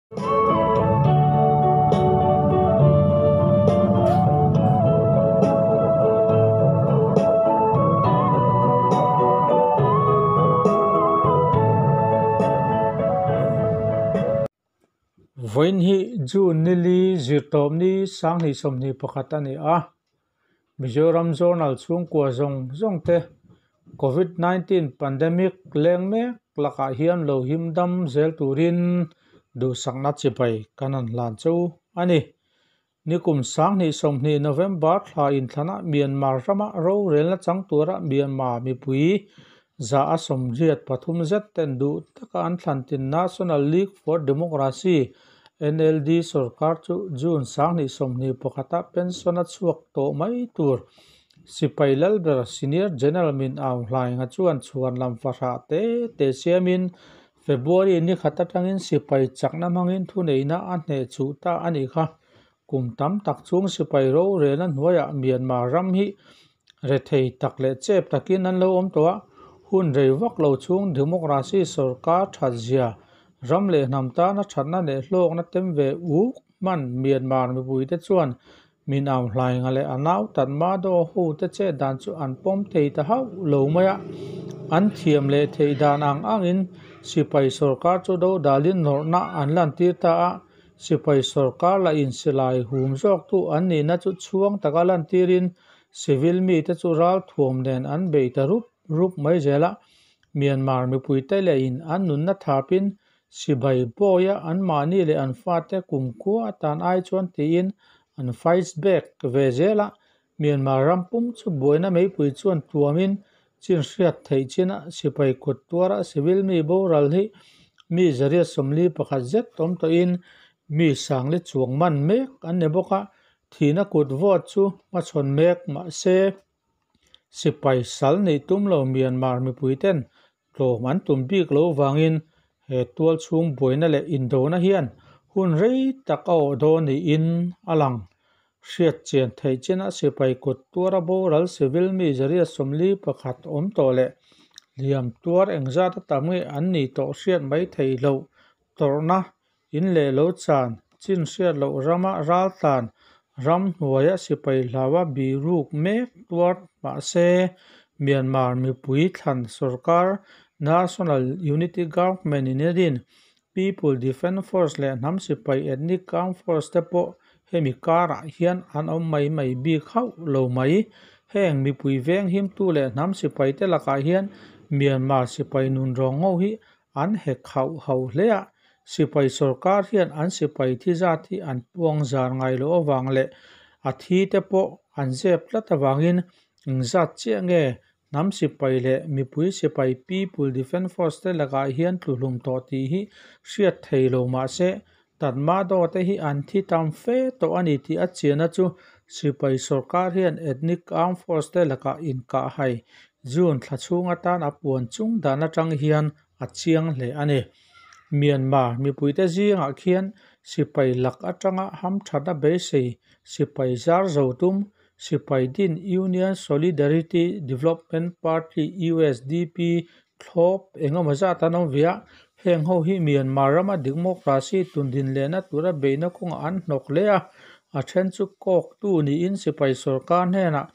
Vawiin hi June nili zirtawpni 2021 a ni a, Mizoram Journal chhungkua zawng zawng te Covid 19 pandemic leng mek lakah hian lo him dam zel turin duhsakna chibai kan han hlan chu a ni. Nikum 2020 November thla inthlanah Myanmar rama rorelna chang tura Myanmar mipui 83% zet ten duh taka an thlantin National League for Democracy NLD sorkar chu June 2021-a pension a chhuak tawh mai tur sipai lalber Senior General Min Aung Hlaing chuan chhuan lam fahrah te te siamin February ni khat atangin sipai chakna hmangin thuneihna a hneh chhuh ta a nih kha. Kum tam tak chung sipai rorelna hnuaiah Myanmar ram hi rethei tak leh chep takin an lo awm tawh a, hun rei vak lo chung democracy sorkar that zia ram leh hnam tana thatna leh hlawkna tem ve uk hman Myanmar mipuite chuan Min Aung Hlaing leh a nau Tatmadaw ho te chet dan chu an pawm thei ta hauh lo mai a, an thiam leh theih dan ang angin sipai sorkar chu do dalin nawrhna an lantir ta a, sipai sorkar lah in silai hum zawktu an nihna chu chhuang taka lantirin civil mite chu ral thuam nen an bei ta rup rup mai zel a, Myanmar mipuite leh in an nunna thapin sipai bawia anmahni leh an fate kumkhua atan ai chuan tiin an fight back ve zel a, Myanmar ram pum chu buaina meipui chuan tuamin chin hriat theih chin a, sipai kut tuara civil mi boral hi mi 141 zet awm tawhin mi sangli chuang man mek an ni bawk a, thihna kut vawt chu hmachhawn mek mahse sipai sal neih tum lo Myanmar mipuiten tlawm an tum bik lo wangin he tual chhung buaina leh indona hian hun rei tak a awh dawn niin a lang. Hriat chian theih chin a sipai kut tuara boral civil mi 141 awm tawh leh hliam tuar engzat a tam nge an ni tawh hriat mai thei loh tawrhna in leh lo chan chin hriat loh rama ral tlan ram hnuaia sipai hlawa biruk mek tuar mahse Myanmar mipui thlan sorkar National Unity Government in a din People Defence Force leh hnam sipai Ethnic Armed Force te pawh hemi karah hian an awm mai mai bik hauh lo mai. Heng mipui veng himtu leh hnam sipai te lakah hian Myanmar sipai nun rawng ngo hi an hek hauh hauh hle a, sipai sorkar hian an sipai thi zat hi an puang zar ngai loh awang leh a thi te pawh an zep tlat awangin engzat chiah nge hnam sipai leh mipui sipai People Defence Force te lakah hian tluhlum tawh tih hi hriat thei lo mahse Tatmadaw te hi an thi tam fe tawh a ni tih a chianna chu sipai sorkar hian Ethnic Armed Force te lakah inkah hai June thla chhung atan a puan chung dan atang hian a chiang hle a ni. Myanmar mipuite zingah khian sipai lak atanga hamthatna beisei sipai zar zo tum sipai din Union Solidarity Development Party USDP thlawp engemaw zat an awm ve a, heng ho hi Myanmar rama democracy tundin lehna tura beihna kawngah an hnawk hle a, a then chu kawk tu niin sipai sorkar hnenah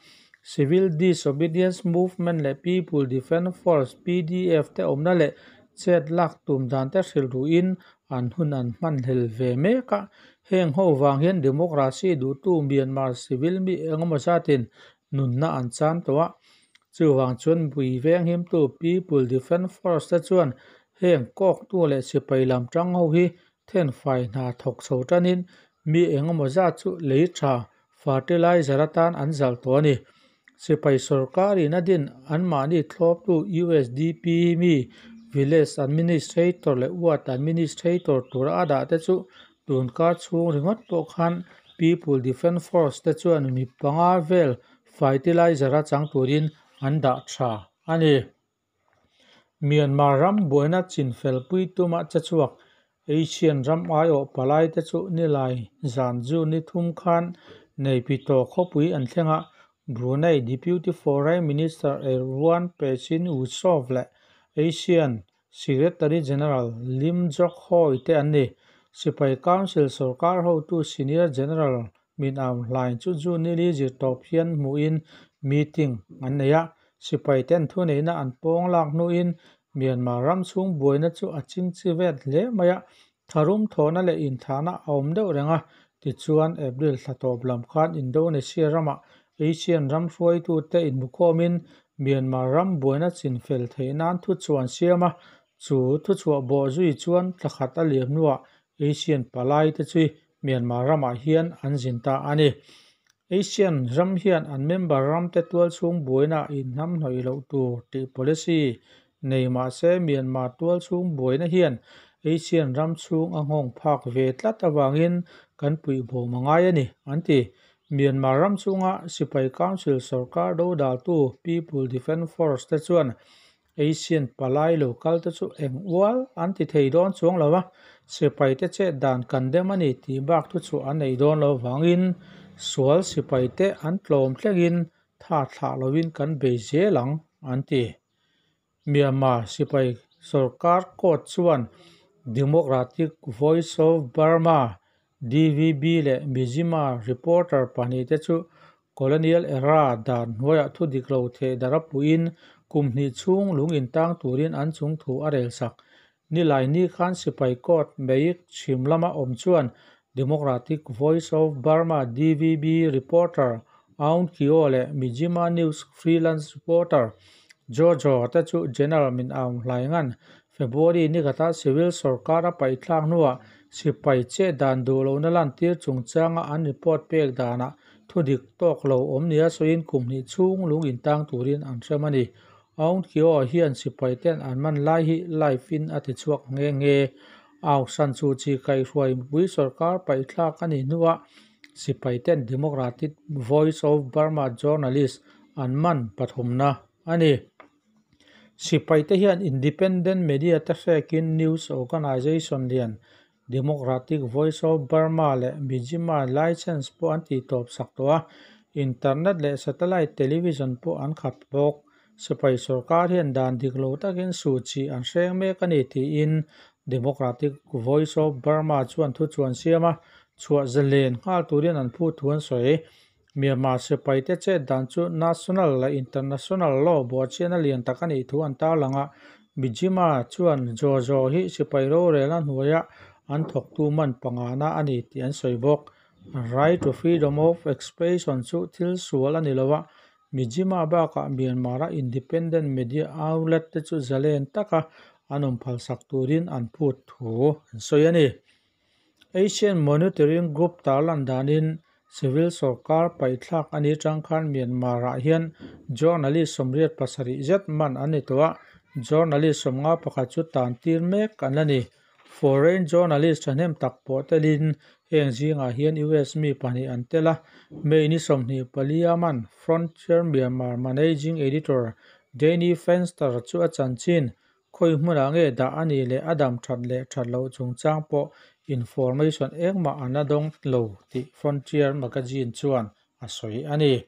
Civil Disobedience Movement leh People Defence Force PDF te awmna leh chet lak tum dan te hrilh ruin an hun an hman hlel ve mek a, heng ho wang hian democracy duhtu Myanmar civil mi engemaw zatin nunna an chan tawh a, chuwang chuan mipui veng himtu People Defence Force te chuan heng kawk tu leh sipai lam tang ho hi then fai hna thawk chho tanin mi engemaw zat chu lei tha fertilizer atan an zal tawh a ni. Sipai sorkarin a din anmahni thlawptu USDP mi village administrator leh ward administrator tura a dah te chu tunkar chhung ringawt pawh khan People Defence Force te chuan mi panga vel fertilizer a chang turin an dah tha a ni. Myanmar ram buaina chinfel pui tuma che chhuak Asian ram aiawh palai te chu nilai zan ju ni thum khan nei pi tawh khawpui an thlenga Brunei Deputy Foreign Minister Erywan Pehin Yusof leh Asian Secretary General Lim Jock Hoi te an ni. Sipai Council sorkar hotu Senior General Min Aung Hlaing chu June ni li zirtawp hian hmuhin meeting an nei a. Sipai ten thuneihna an pawng lak hnuin Myanmar ram chhung buaina chu a chingchi vet hle mai a, tharum thawhna leh inthahna a awm deuh reng a. Tichuan, April thla tawp lam khan Indonesia ramah Asian ram hruaitute inhmukhawmin Myanmar ram buaina chinfel theih nan thuchhuah an siam a, chu thuchhuah bawh zui chuan thla khat a liam hnuah Asian palai te chu Myanmar ramah hian an zin ta a ni. Asian ram hian an member ramte tualchhung buaina inhnamhnawih loh tur tih policy nei mah se Myanmar tualchhung buaina hian Asian ram chhung a nghawng phak ve tlat avangin kan puihbawm a ngai a ni, an ti. Myanmar ram chhunga Sipai Council sorkar dodaltu People Defence Force te chuan Asian palai lo kal te chu eng ual an ti thei dawn chuang lo a, sipai te chet dan kan dem a ni tih bak thu chhuah an nei dawn lo vangin sual sipai te an tlawm thlengin tha thlah lovin kan bei zel ang, an ti. Myanmar sipai sorkar court chuan Democratic Voice of Burma, DVB, leh Mizzima reporter pahnihte chu Colonial era dan hnuaiah thu dik lo theh darh a puiin kum hnih chhung lung intang turin an chung thu a rel sak. Nilai ni khan sipai court Meik chhim lama awm chuan Democratic Voice of Burma, DVB, reporter Aung Kyaw leh Mizzima News freelance reporter Jojo te chu General Min Aung Hlainga'n February ni khata civil sorkar a paihthlak hnuah sipai chet dan duh lohna lantir chungchanga an report pek danah thu dik tawk lo awm nia sawiin kum hnih chhung lung intang turin an hrem a ni. Aung Kyaw hian sipai ten an man lai hi live in a ti chhuak nghe nghe. Aung San Suu Kyi kaihhruai mipui sorkar paihthlak a nih hnuah sipai ten Democratic Voice of Burma journalist an man pathumna a ni. Sipai te hian independent media te hrekin news organization lian Democratic Voice of Burma leh Mizzima license pawh an tihtawp sak tawh a, internet leh satellite television pawh an khat bawk. Sipai sorkar hian dan dik lo takin Suu Kyi an hreng mek a ni tiin Democratic Voice of Burma chuan thuchuan siam a, chhuah zalen nghal turin an phut thu an sawi. Myanmar sipaite chet dan chu national leh international law buahchiahna lian tak a nih thu an tarlang a, Mizzima chuan Zaw Zaw hi sipai rorelna hnuaia an thawktu man pangana a ni tih an sawi bawk. Right to freedom of expression chu thil sual a ni lo a, Mizzima bakah Myanmar-a independent media outlet te chu zalen taka an awm phalsak turin an phut thu an sawi a ni. Asian Monitoring Group tarlan danin civil sorkar paihthlak a nih atang khan Myanmar-ah hian journalist 87 zet man an ni tawh a, journalist 51 chu tan tir mek an la ni. Foreign journalist thahnem tak pawh telin heng zingah hian US mi pahnih an tel a, May ni 24 a man Frontier Myanmar Managing Editor Danny Fenster chu a chanchin Khawi hmunah nge dah a nih leh a dam that leh that loh chungchang pawh information engmah an la dawng lo tih Frontier magazine chuan a sawi a ni.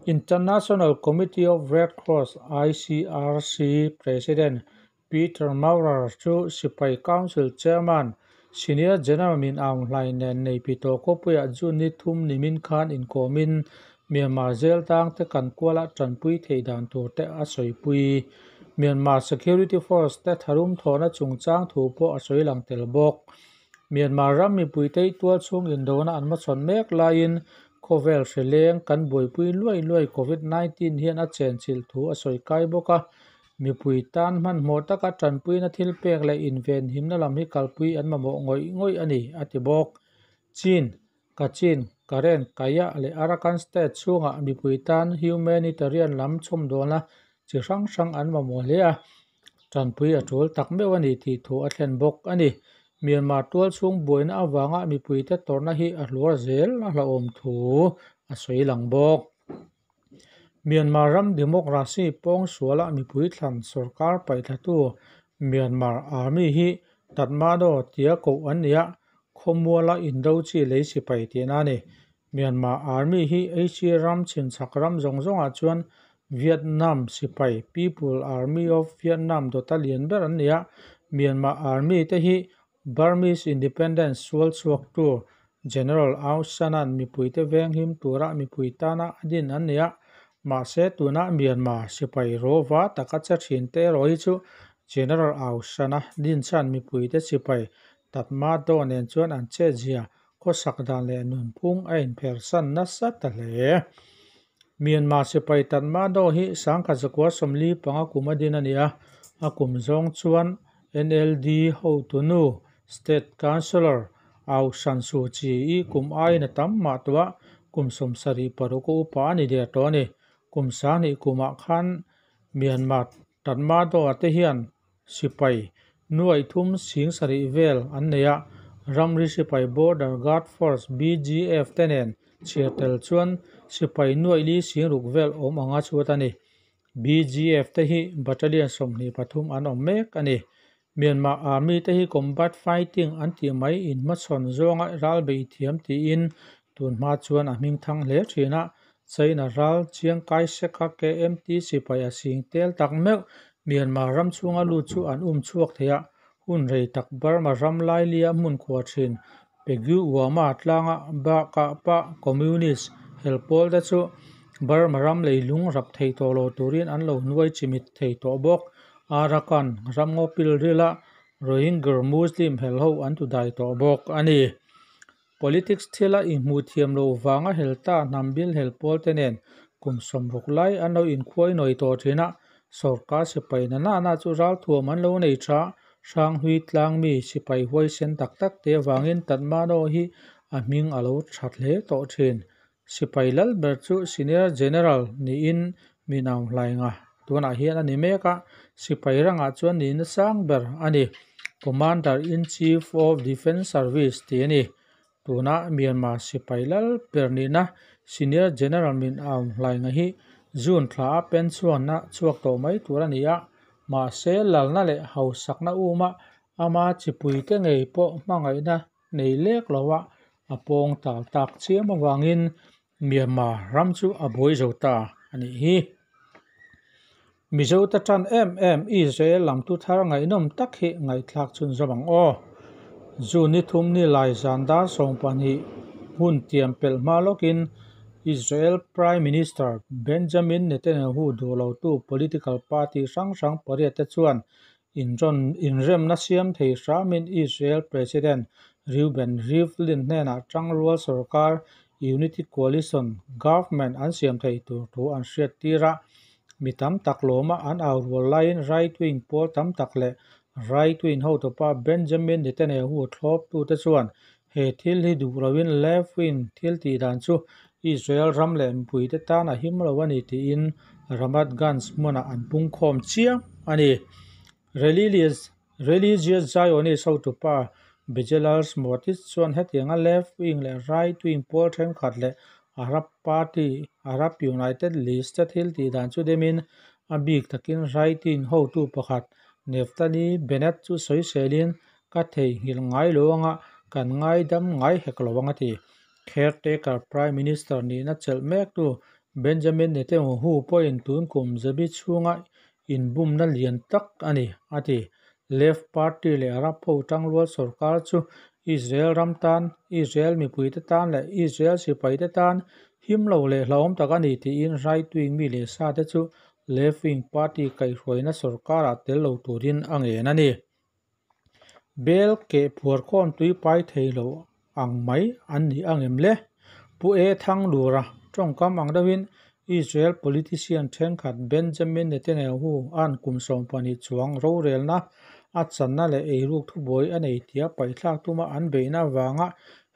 International Committee of Red Cross, ICRC, President Peter Maurer chu Sipai Council Chairman Senior General Min Aung Hlaing nen Naypyidaw khawpuiah June ni thum nimin khan inkawmin Myanmar zel tangte kan kuala tanpui theih dan tur te a sawipui. Myanmar Security Force te tharum thawhna chungchang thu pawh a sawi lang tel bawk. Myanmar ram mipuite tual chhung indona an hmachhawn mek laiin khawvel hrileng kan buaipui luai luai Covid-19 hian a chenchilh thu a sawi kai bawk a. Mipui tan hmanhmawh taka tanpuina thil pek leh invenhimna lam hi kalpui an mamawh ngawih ngawih a ni, a ti bawk. Chin, Kachin, Karen, Kayah leh Arakan state chhungah mipui tan humanitarian lam chhawmdawlna chi hrang hrang an mamawh hle a, tanpui a tul tak meuh a ni tih thu a thlen bawk a ni. Myanmar tual chhung buaina avanga mipuite tawrhna hi a hluar zel a hlauhawm thu a sawi lang bawk. Myanmar ram democracy pawng suala mipui thlan sorkar paihthlatu Myanmar Army hi Tatmadaw tia koh an ni a, khawmuala indo chi lei sipai tihna a ni. Myanmar Army hi Asia ram chhinchhak ram zawng zawngah chuan Vietnam sipai People Army of Vietnam dawta lian ber an ni a, Myanmar Army te hi Burmese Independence sual chhuaktu General Aung San-a'n mipuite venghim tura mipui tana a din an ni a, mahse tuna Myanmar sipai rawva taka che thin te erawh hi chu General Aung San-a din chhan mipuite sipai Tatmadaw nen chuan an chetzia khawsak dan leh nunphung a inphersan nasa ta hle. Myanmar sipai Tatmadaw hi 1945 kum a din a ni a, a kum zawng chuan NLD hotunu State Councillor Aung San Suu Kyi-i kum aiin a tam mah tawh a, kum 76 a upa a ni der tawh a ni. Kum 2000 kumah khan Myanmar Tatmadaw te hian sipai nuai thum sing sarih vel an nei a, ramri sipai Border Guard Force BGF te nen chhiar tel chuan sipai nuai li sing ruk vel awm anga chhuat a ni. BGF te hi battalion 23 an awm mek a ni. Myanmar Army te hi combat fighting an tih mai inhmachhawn zawnga ral bei thiam tiin tunhma chuan a hming thang hle thin a, China ral Chiang Kai-shek-a KMT sipai a sing tel tak meuh Myanmar ram chhunga lut chu an um chhuak thei a, hun rei tak Burma ram lailia hmun khua thin Pegu-Wama tlanga bakah pa Communist helpawl te chu Burma ram leilung rap thei tawh lo turin an lo hnuai chimit thei tawh bawk. Arakan ramngaw pil rila Rohingya Muslim helho an tudai tawh bawk a ni. Politics thila inhmuh thiam lo vanga helta hnam bil helpawl te nen kum 60 lai an lo inkhuai nawi tawh thin a, sorkar sipai na na na chu ral thuam an lo nei tha, hranghlui tlang mi sipai huaisen tak tak te avangin Tatmadaw hi a hming a lo that hle tawh thin. Sipai lal ber chu Senior General niin Min Aung Hlaing a tunah hian a ni mek a, sipai rangah chuan nihna sang ber a ni. Commander in Chief of Defence Service tih a ni. Tuna Myanmar sipai lal ber nihna Senior General Min Aung Hlaing hi June thla a pension-a chhuak tawh mai tur a ni a, mahse lalna leh hausakna uma ama chipuite ngei pawh hmangaihna nei lek loa a pawng tal tak chiam avangin Myanmar ram chu a buai zo ta a nih hi. Mizo ta tan em em Israel lam tu thar ngaihnawm tak hi ngaihthlak chhunzawm ang aw. June ni thum ni lai zan dar 12 hun tiam pelh hma lawkin Israel Prime Minister Benjamin Netanyahu duh lotu political party hrang hrang pariat te chuan inremna siam thei hramin Israel President Reuven Rivlin hnenah tangrual sarkar Unity Coalition Government an siam thei tur thu an hriat tir a, mi tam tak lawma an au rual laiin right wing pawl tam tak leh right wing hotupa Benjamin Netanyahu thlawp tu te chuan he thil hi duh loin left wing thil tih dan chu Israel ram leh mipui te tan a him lo a ni tiin Ramat Gan hmunah an pung khawm chiam a ni. Religious Zionist hotupa Bezalel Smotrich chuan hetianga left wing leh right wing pawl thenkhat leh Arab Party Arab United List te thil tih dan chu demin a bik takin right wing hotu pakhat Naftali Bennett chu sawiselin ka theihnghilh ngai lo anga kan ngai dam ngai hek lo anga ti. Caretaker Prime Minister nihna chelh mek tu Benjamin Netanyahu pawhin tun kum zabi chhunga inbumna lian tak a ni a ti. Left Party leh Arab ho tangrual sarkar chu Israel ram tan, Israel mipui te tan leh Israel sipai te tan him lo leh hlauhawm tak a ni tiin right wing mi leh sa te chu left wing party kaihhruaina sarkarah tel lo turin a ngen a ni. Bel keh phuar khawm tui pai thei lo ang mai an ni angem le. Pu E Thang Lura tawngkam ang deuhin Israel politician thenkhat Benjamin Netanyahu an kum 12 chuang rorelna a channa leh eiruk thubuai a nei tia paithlak tuma an beihna wanga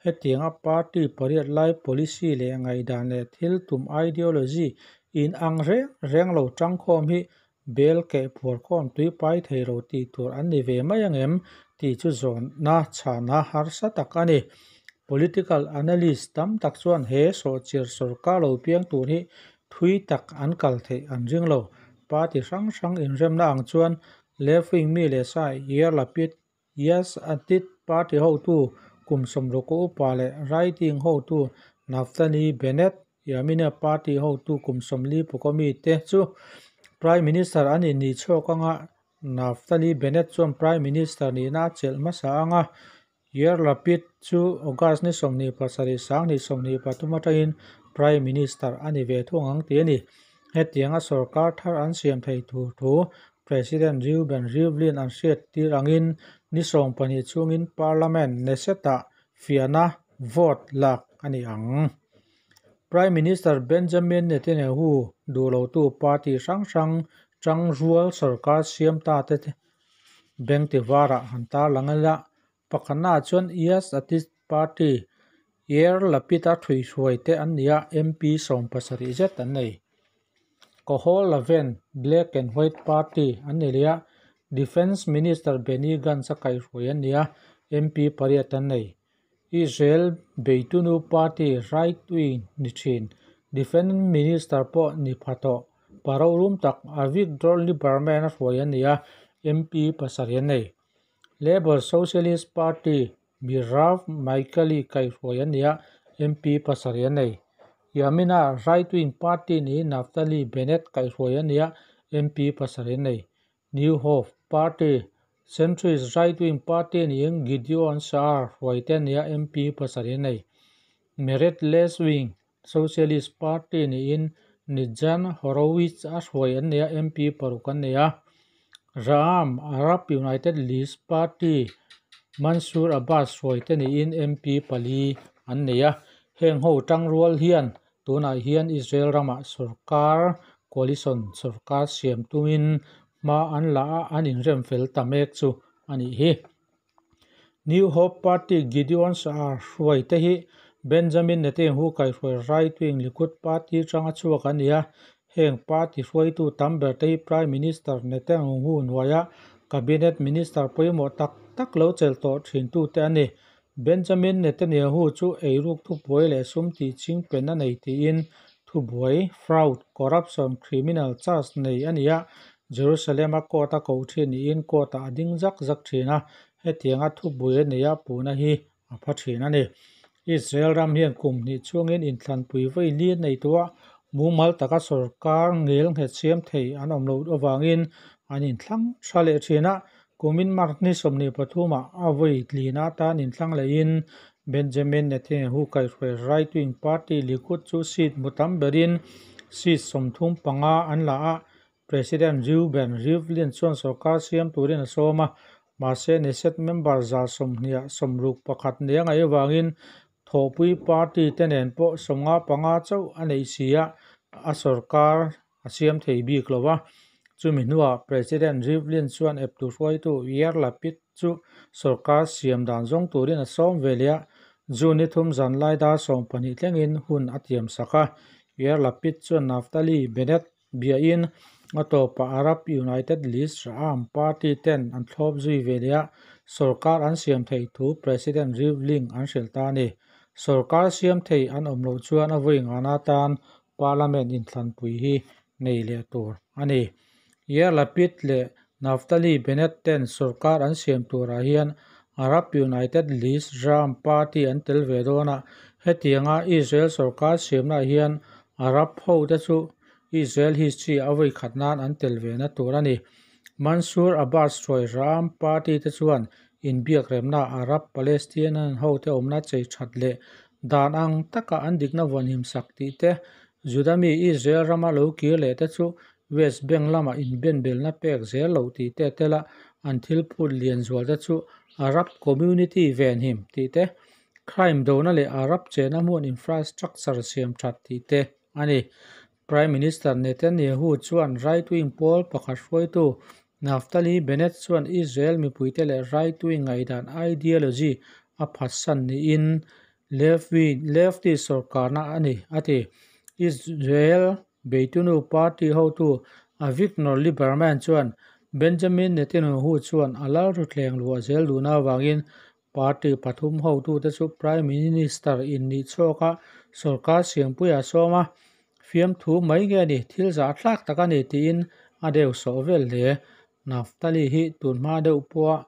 hetianga party pariat lai policy leh ngaihdan leh thil tum ideology in ang reng reng lo tangkhawm hi bel keh phuar khawm tui pai thei lo tih tur an ni ve mai angem tih chu zawhna chhana harsa tak a ni. Political analyst tam tak chuan he sawhchir sarkar lo piang tur hi thui tak an kal theih an ring lo. Party hrang hrang inremna ang chuan left wing mi leh sa Yair Lapid Yesh Atid party hotu kum 60 upa leh right wing hotu Naftali Bennett Yamina party hotu kum 45 mi te chu Prime Minister an inni chhuak anga Naftali Bennett chuan Prime Minister nihna a chelh hmasa ang a, Yair Lapid chu August ni 27 2023 atangin Prime Minister a ni ve thung ang tih a ni. Hetianga sorkar thar an siam thei tur thu President Reuven Rivlin an hriat tir angin ni 12 chhungin Parliament Knesset-ah fiahna vote lak a ni ang. Prime Minister Benjamin Netanyahu duh lotu party hrang hrang tangrual sorkar siam ta te beng tivarah han tarlang ila. Pakhatnaah chuan Yesh Atid Party, Yair Lapid-a thuihhruai te an ni a, MP 70 zet an nei. Kahol Lavan, Black and White Party, an ni leh a, Defence Minister Benny Gantz-a kaihhruai an ni a, MP pariat an nei. Israel Beitunu Party right wing ni thin, Defence Minister pawh ni pha tawh, paro rum tak Avigdor Lieberman-a hruai an ni a, MP pasarih an nei. Labour Socialist Party Merav Michaeli kaihhruai an ni a, MP pasarih an nei. Yamina right wing party niin Naftali Bennett kaihhruai an ni a, MP pasarih an nei. New Hope Party centrist right wing party niin Gideon Sa'ar hruai te an ni a, MP pasarih an nei. Meretz left wing Socialist Party niin Nitzan Horowitz a hruai an ni a, MP paruk an nei a. Ra'am Arab United List Party Mansour Abbas hruai te niin MP pali an nei a. Heng ho tangrual hian tunah hian Israel ramah sorkar coalition sorkar siam tumin hma an la a, an inrem fel ta mek chu a nih hi. New Hope Party Gideon Sa'ar hruai te hi Benjamin Netanyahu kaihhruai right wing Likud Party tanga chhuak an ni a. Heng party hruaitu tam ber te hi Prime Minister Netanyahu hnuaia Cabinet Minister pawimawh tak tak lo chel tawh thintu te an ni. Benjamin Netanyahu chu eiruk thubuai leh sum tih ching pen a nei tiin thubuai, fraud, corruption, criminal charge nei a ni a. Jerusalem-a court a ko thin niin court-ah a ding zak zak thin a, hetianga thubuai a nei a puhna hi a pha thin a ni. Israel ram hian kum hnih chhungin inthlanpui vawi li nei tawh a, mumal taka sorkar ngel nghet siam thei an awm loh avangin an inthlang tha leh thin a. Kumin March ni 23-ah a vawi tlina atan inthlang lehin Benjamin Netanyahu kaihhruai right wing party Likud chu seat hmu tam berin seat 35 an la a. President Reuven Rivlin chuan sorkar siam turin a sawm a, mahse Knesset member 121 nia ngaih avangin thawhpui party te nen pawh 55 chauh a neih si a, a sorkar a siam thei bik lo a. Chumi hnuah President Rivlin chuan eptu hruaitu Yair Lapid chu sorkar siam dan zawng turin a sawm ve leh a, June ni thum zan lai dar 12 thlengin hun a tiam sak a. Yair Lapid chuan Naftali Bennett biain a tawpah Arab United List Ra'am Party ten an thlawp zui ve leh a, sorkar an siam thei thu President Rivlin an hrilh ta a ni. Sorkar siam thei an awm loh chuan a vawi ngana tan Parliament inthlanpui hi nei leh tur a ni. Yair Lapid leh Naftali Bennett ten sorkar an siam turah hian Arab United List Ra'am Party an tel ve dawn a, hetianga Israel sorkar siamnaah hian Arab ho te chu Israel history a vawi khat nan an tel ve na tur a ni. Mansour Abbas hruai Ra'am Party te chuan inbiak remna Arab Palestinian ho te awmna chei that leh dan ang taka an dikna vawnhim sak tih te, Juda mi Israel rama lo kir leh te chu West Bank lama inbenbelna pek zel loh tih te tela an thil phut lian zual te chu Arab community venhim tih te, crime dona leh Arab chena hmun infrastructure siam that tih te a ni. Prime Minister Netanyahu chuan right wing pawl pakhat hruaitu Naftali Bennett chuan Israel mipuite leh right wing ngaihdan ideology a phatsan niin left wing leftist sorkarna a ni a ti. Israel Beitunu Party hotu Avigdor Lieberman chuan Benjamin Netanyahu chuan a lal ruthleng luah zel duhna avangin party pathum hotute chu Prime Minister innih chhuak a sorkar siampuia a sawm a, fiam thu mai nge ni thil zah thlak tak a ni tiin a deuh sawh vel hle. Naftali hi tunhma deuh pawha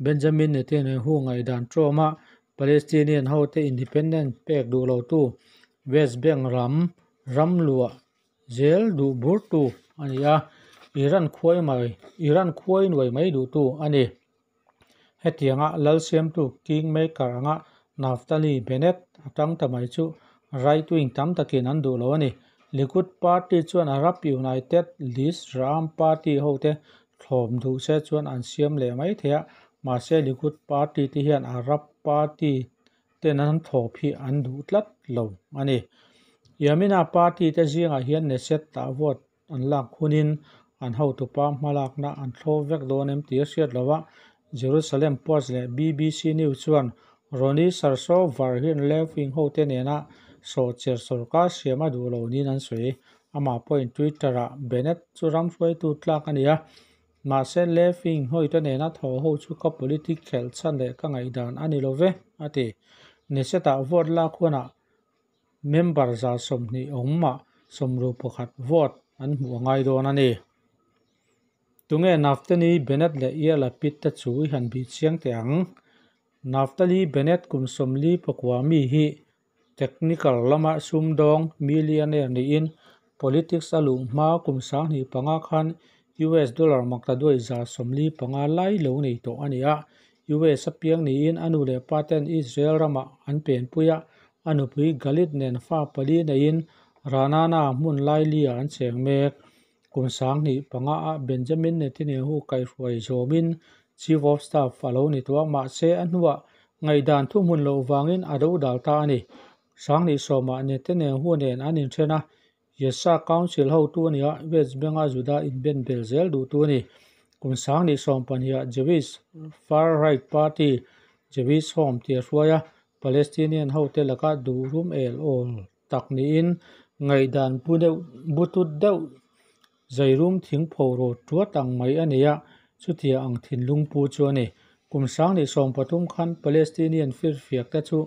Benjamin Netanyahu ngaihdan tawma Palestinian hote independent pek duh lotu West Bank ram ram luah zel duh burtu a ni a. Iran khuai mai Iran khuai nuai mai duhtu a ni. Hetianga lal siamtu kingmaker anga Naftali Bennett a tang ta mai chu right wing tam takin an duh lo a ni. Likud party chuan Arab United List Ra'am party hote thlawm duh se chuan an siam leh mai thei a, mahse Likud party te hian Arab party ten an thlawp hi an duh tlat lo a ni. Yamina party te zingah hian Knesset ah vote an lak hunin an hotupa hmalakna an thlawp vek dawn em tih a hriat lo a, Jerusalem Post leh BBC News chuan Ronnie Sarsovar hian left wing hote nena sawhcher sorkar siam a duh lo niin an sawi. Amah pawhin Twitter-ah Bennett chu ram hruaitu tlak a ni a, mahse left wing hawite nena thaw ho chu ka politic khelh chhan leh ka ngaihdan a ni lo ve, a ti. Knesset-ah vote lak hunah Member 120 awmah 61 vote an hmuh a ngai dawn a ni. Tunge Naftali Bennett leh Yair Lapid te chu i han bih chiang teh ang? Naftali Bennett kum 49 mi hi technical lama sumdawng millionaire niin politics a luh hma kum 2005 khan US dollar maktaduai 145 lai lo nei tawh a ni a. US a piang niin a nu leh pa ten Israel ramah an penpui a, a nupui Galit nen fa pali neiin Ra'anana hmun laili-ah an cheng mek. Kum 2005 ah Benjamin Netanyahu kaihhruai zawmin Chief of Staff a lo ni tawh a, mahse a hnuah ngaihdan thuhmun loh vangin a do dal ta a ni. 2010 ah Netanyahu nen an inthen a, Yesha Council hotu a ni a, West Bank-a Juda inben bel zel duhtu a ni. Kum 2020 ah Jewish far-right party Jewish Home tih a hruai a, Palestinian hote laka duhrum el awl tak niin ngaihdan bu deuh butut deuh zeirum thing pho rawt tuat ang mai a nei a, chutia ang thinlung pu chu a ni. Kum 2013 khan Palestinian firfiak te chu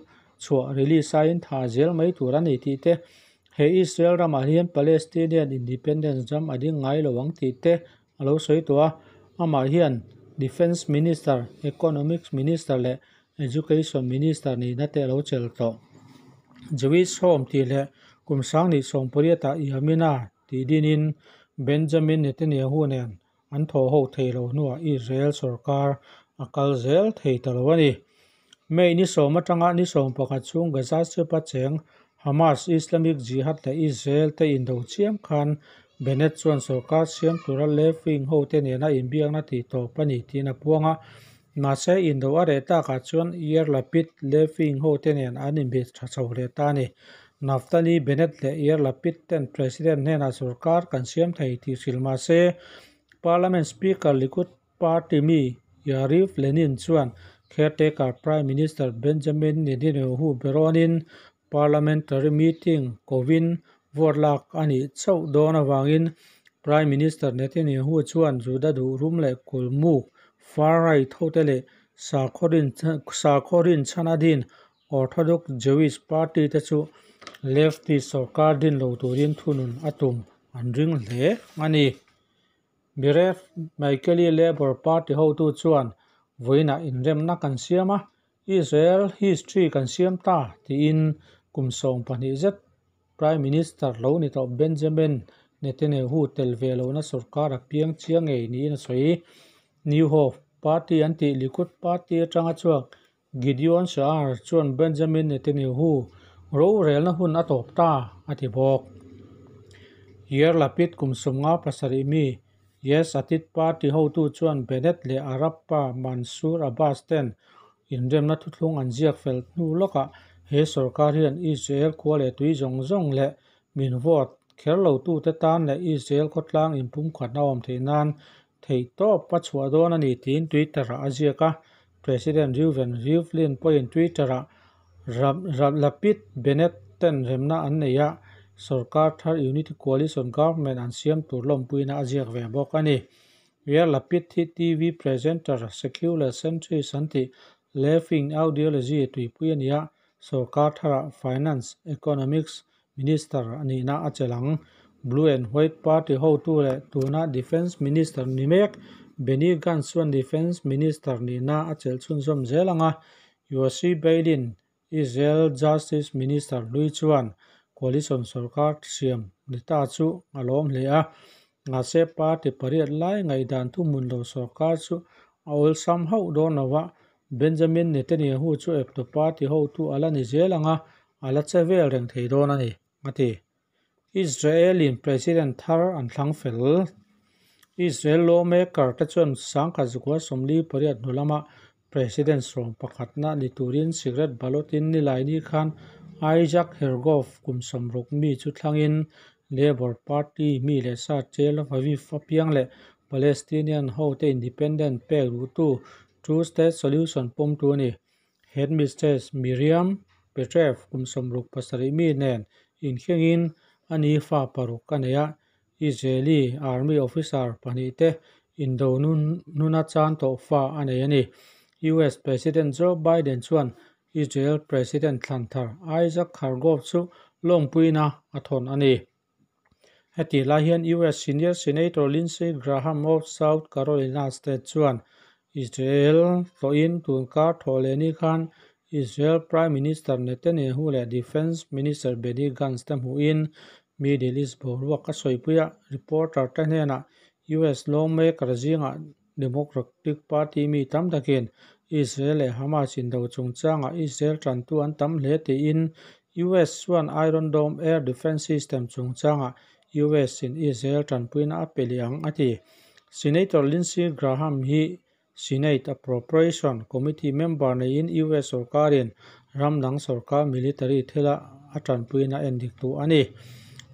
chhuah release aiin tha zel mai tur a ni tih te, he Israel ramah hian Palestinian independence ram a ding ngai lo ang tih te a lo sawi tawh a. Amah hian Defence Minister, Economics Minister leh Education Minister nihna te a lo chelh tawh. Jewish Home tih leh kum 2018 ah Yamina tih dinin Benjamin Netanyahu nen an thaw ho thei lo hnuah Israel sorkar a kal zel thei ta lo a ni. May ni 10 atanga ni 11 chhung Gaza Strip-a cheng Hamas, Islamic Jihad leh Israel te indo chiam khan Bennett chuan sorkar siam tura left wing hote nena inbiakna tih tawp a ni tiin a puang a. Mahse indo a reh takah chuan Yair Lapid left wing hote nen an inbih tha chho leh ta a ni. Naftali Bennett leh Yair Lapid ten President hnenah sorkar kan siam thei tih hrilh mahse Parliament Speaker Likud Party mi Yariv Lenin chuan caretaker Prime Minister Benjamin Netanyahu berawnin Parliamentary meeting kovin vote lak a nih chauh dawn avangin Prime Minister Netanyahu chuan Juda duhrum leh kulmuk far right hote leh sakhaw rinchhan a din Orthodox Jewish party te chu leftist sorkar din lo turin thunun a tum an ring hle a ni. Merav Michaeli Labour Party hotu chuan vawiinah inremna kan siam a, Israel history kan siam ta tiin kum 12 zet Prime Minister lo ni tawh Benjamin Netanyahu tel ve lohna sorkar a piang chiang ngei niin a sawi. New Hope Party an tih Likud Party atanga chhuak Gideon Sa'ar chuan Benjamin Netanyahu rorelna hun a tawp ta a ti bawk. Yair Lapid kum 57 mi Yesh Atid Party hotu chuan Bennett leh Arab pa Mansour Abbas ten inremna thuthlung an ziak fel hnu lawkah he sorkar hian Israel khua leh tui zawng zawng leh min vote kher lotute tan leh Israel khawtlang inpumkhatna awm theih nan theihtawp a chhuah dawn a ni tiin Twitter-ah a ziak a. President Reuven Rivlin pawhin Twitter-ah Lapid Bennett ten remna an nei a, sorkar thar Unity Coalition Government an siam tur lawmpuina a ziak ve bawk a ni. Yair Lapid hi TV presenter secular centrist an tih left-wing ideology tuipui a ni a, sorkar tharah Finance, Economics Minister a nihna a chelh ang. Blue and White Party hotu leh tuna Defence Minister ni mek Benny Gantz chuan Defence Minister nihna a chelh chhunzawm zel ang a, Yossi Beilin Israel Justice Minister hlui chuan coalition sorkar siam ni ta chu a lawm hle a. Mahse party pariat lai ngaihdan thuhmun lo sorkar chu a awlsam hauh dawn lo a, Benjamin Netanyahu chu eptu party hotu a la ni zel ang a, a la che vel reng thei dawn a ni, a ti. Israel-in President thar an thlang fel. Israel lawmaker te chuan sangkhat zukua 48 hnu lama President sawm pakhatna ni turin secret ballot-in Nilaini khan Isaac Herzog kum 60 mi chu thlangin Labour Party mi leh sa Tel Aviv apiang leh Palestinian hote independent pek duhtu two-state solution pawmtu a ni. Headmistress Miriam Petrev kum 67 mi nen inkhengin a ni fa paruk a nei a, Israeli army officer pahnih te indo nuna chan tawh fa a nei a ni. US President Joe Biden chuan Israel President thlan thar Isaac Herzog chu lawmpuina a thawn a ni. Heti lai hian US Senior Senator Lindsey Graham of South Carolina State chuan Israel tlawhin tunkar thawh leh ni khan Israel Prime Minister Netanyahu leh Defence Minister Benny Gantz te hmuhin Middle East boruak a sawipui a, reporter te hnenah US lawmaker zingah Democratic Party mi tam takin Israel leh Hamas indo chungchangah Israel tantu an tam hle tiin US chuan Iron Dome air defence system chungchangah US in Israel tanpuina a pe leh ang a ti. Senator Lindsey Graham hi Senate Appropriation Committee member neiin US sorkarin ramdang sorkar military thila a tanpuina endik tu a ni.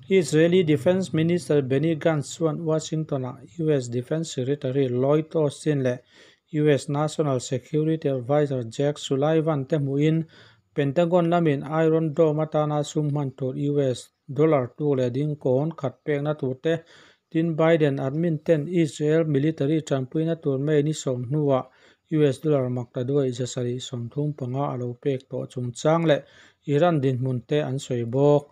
Israeli Defence Minister Benny Gantz chuan Washington-ah US Defence Secretary Lloyd Austin leh US National Security Advisor Jake Sullivan te hmuhin Pentagon lamin Iron Dome atana sum hman tur US dollar tu leh ding kawn khat pekna tur te tin Biden admin ten Israel military tanpuina tur May ni sawm hnuah US dollar makta duai zasarih 35 a lo pek tawh chungchang leh Iran dinhmun te an sawi bawk.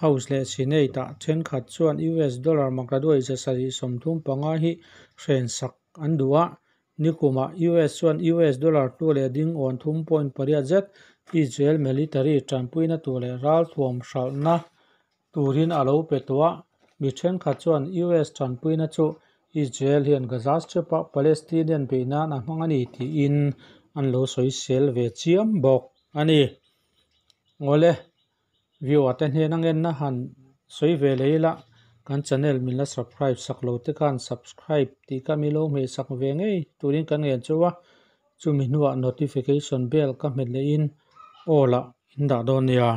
House leh Senate-ah thenkhat chuan US dollar makta duai zasarih 35 hi hren sak an duh a, nikumah US chuan US dollar tu leh ding awn thum point pariat zet Israel military tanpuina tur leh ral thuam hralhna turin a lo pe tawh a, mi thenkhat chuan US tanpuina chu Israel hian Gaza Strip-a Palestinian beih nan a hmang a ni tiin an lo sawi sel ve chiam bawk a ni. Ngawle, viewer te hnen angen na han sawi ve leh ila kan channel min la subscribe sak lo te khan subscribe tih kha mi lo hmeh sak ve ngei turin kan ngen chu a, chumi hnuah notification bell ka hmet lehin all ah in dah dawn nia.